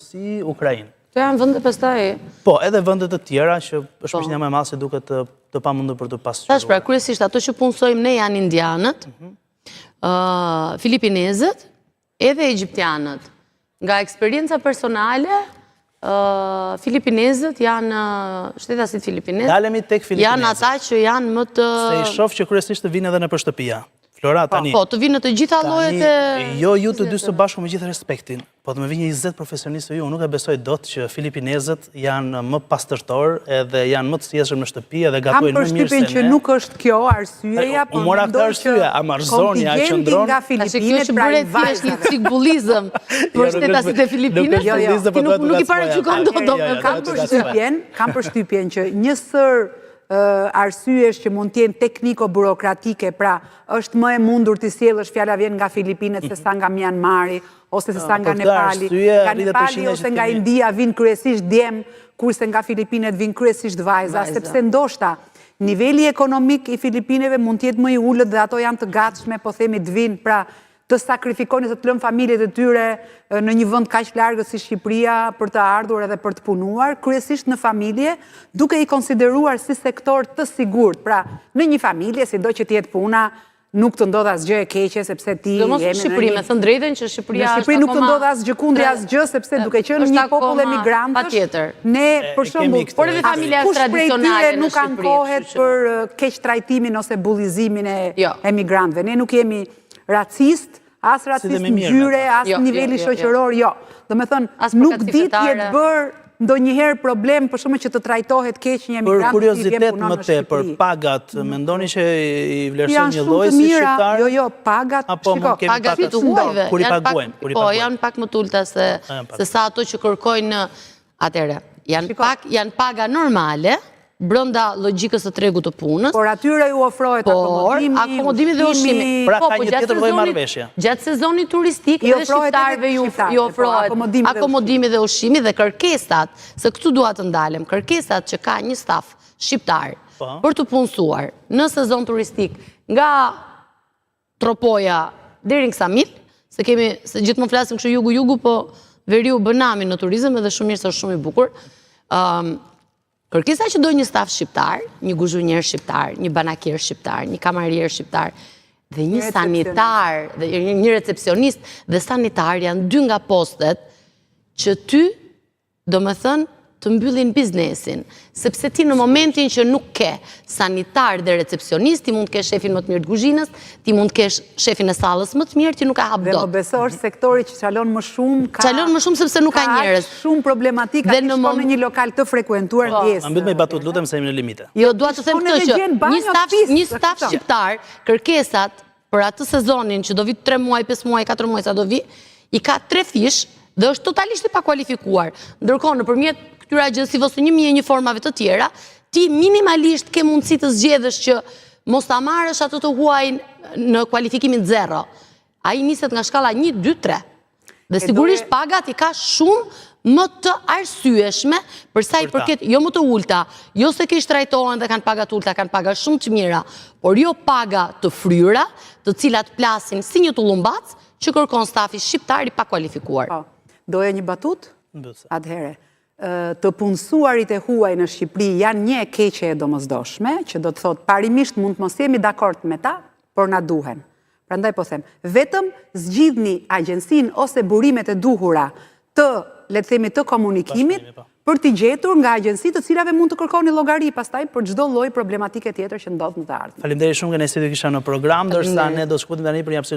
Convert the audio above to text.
Rusi, Ukrainë. Këto janë vende pastaj. Po, edhe vende të tjera që është po. përqindja më e madhe se duket të, të pamundur për të pasqyruar. Tash pra, kryesisht ato që punësojmë ne janë indianët, mm -hmm. filipinezët, edhe egjiptianët. Nga eksperienca personale, uh, filipinezët janë shtetasit filipinezë. Ndalemi tek filipinezët. Janë ata që janë më të Se i shoh që kryesisht të vinë edhe nëpër shtëpia. Flora, po, tani. Po, të vinë në të gjitha llojet e Jo ju të dy së bashku me gjithë respektin, po të më vijë një 20 profesionistë ju, nuk e besoj dot që filipinezët janë më pastërtor edhe janë më të sjellshëm në shtëpi edhe gatuajnë më mirë se ne. Kam përshtypjen që nuk është kjo arsyeja, por mora këtë arsye, ama zonja qëndron nga Filipinet pra i vajzave. Është një çik bullizëm për jo, shtetasit e Filipineve. Jo, jo, ti nuk nuk i paragjykon dot domethënë. Kam përshtypjen, kam përshtypjen që një sërë arsyesh që mund të jenë tekniko-burokratike, pra është më e mundur t'i sjellësh fjala vjen nga Filipinet se sa nga Myanmari ose se sa nga Nepali. Nga Nepali ose nga India vijnë kryesisht djem, kurse nga Filipinet vijnë kryesisht vajza, sepse ndoshta niveli ekonomik i Filipineve mund të jetë më i ulët dhe ato janë të gatshme, po themi të vijnë, pra të sakrifikojnë ose të lënë familjet e tyre në një vend kaq largët si Shqipëria për të ardhur edhe për të punuar, kryesisht në familje, duke i konsideruar si sektor të sigurt. Pra, në një familje, sido që të jetë puna, nuk të ndodh asgjë e keqe sepse ti je në Shqipëri, me thënë drejtën që Shqipëria në Shqipëri nuk të ndodh asgjë kundi asgjë sepse duke qenë një popull emigrantësh, ne për shembull, por edhe familja është tradicionale në nuk ankohet për keqtrajtimin ose bullizimin e jo. emigrantëve. Ne nuk jemi racist, as racist ngjyre, as jo, niveli jo, jo, shoqëror, jo. Domethënë, nuk di të jetë bërë ndonjëherë problem për shembull që të trajtohet keq një emigrant Për kuriozitet më tepër, pagat, mendoni që i vlerësojnë njëlloj si shqiptarë? Jo, jo, pagat, apo mund kemi pagat të huajve, kur i paguajmë, kur i po, janë pak më të ulta se se sa ato që kërkojnë atëherë. Janë pak, janë paga normale, brenda logjikës së tregut të punës. Por atyre ju ofrohet akomodimi, akomodimi dhe ushqimi. Pra po, ka po, një tjetër lloj marrëveshje. Gjatë sezonit turistik edhe shqiptarëve ju po, ofrohet akomodimi dhe ushqimi dhe kërkesat, se këtu dua të ndalem, kërkesat që ka një staf shqiptar po. për të punësuar në sezon turistik nga Tropoja deri në Ksamil, se kemi se gjithmonë flasim kështu jugu jugu, po veriu bën namin në turizëm edhe shumë mirë se është shumë i bukur. Ëm um, kërkesa që do një staf shqiptar, një guzhunjer shqiptar, një banakier shqiptar, një kamarier shqiptar dhe një sanitar, dhe një recepsionist dhe sanitar janë dy nga postet që ty Domethënë, të mbyllin biznesin, sepse ti në momentin që nuk ke sanitar dhe recepsionist, ti mund të kesh shefin më të mirë të kuzhinës, ti mund të kesh shefin e sallës më të mirë, ti nuk e hap dot. Dhe më beso është sektori që çalon më shumë, ka çalon më shumë sepse nuk ka njerëz. Shumë problematika ti shkon në një lokal të frekuentuar po. Ma mbyll me një batutë, lutem se jemi në limite. Jo, dua të them këtë që një staf, një staf shqiptar, kërkesat për atë sezonin që do vi 3 muaj, 5 muaj, 4 muaj sa do vi, i ka trefish dhe është totalisht i pakualifikuar. Ndërkohë, nëpërmjet këtyre agjencive ose 1001 formave të tjera, ti minimalisht ke mundësi të zgjedhësh që mos ta marrësh atë të huajin në kualifikimin zero. Ai niset nga shkalla 1, 2, 3. Dhe sigurisht pagat i ka shumë më të arsyeshme për sa i përket, jo më të ulta, jo se keqtrajtohen dhe kanë paga të ulta, kanë paga shumë të mira, por jo paga të fryra, të cilat plasin si një tullumbac që kërkon stafi shqiptar i pakualifikuar. Po. Doje një batutë? Atëherë, të punësuarit e huaj në Shqipëri janë një e keqe e domosdoshme, që do të thotë parimisht mund të mos jemi dakord me ta, por na duhen. Prandaj po them, vetëm zgjidhni agjencinë ose burimet e duhura të, le të themi, të komunikimit po. për t'i gjetur nga agjenci të cilave mund të kërkoni llogari pastaj për çdo lloj problematike tjetër që ndodh në të ardhmen. Faleminderit shumë kënaqësi t'ju kisha në program, ndërsa ne do të shkëputemi tani për një hapësirë.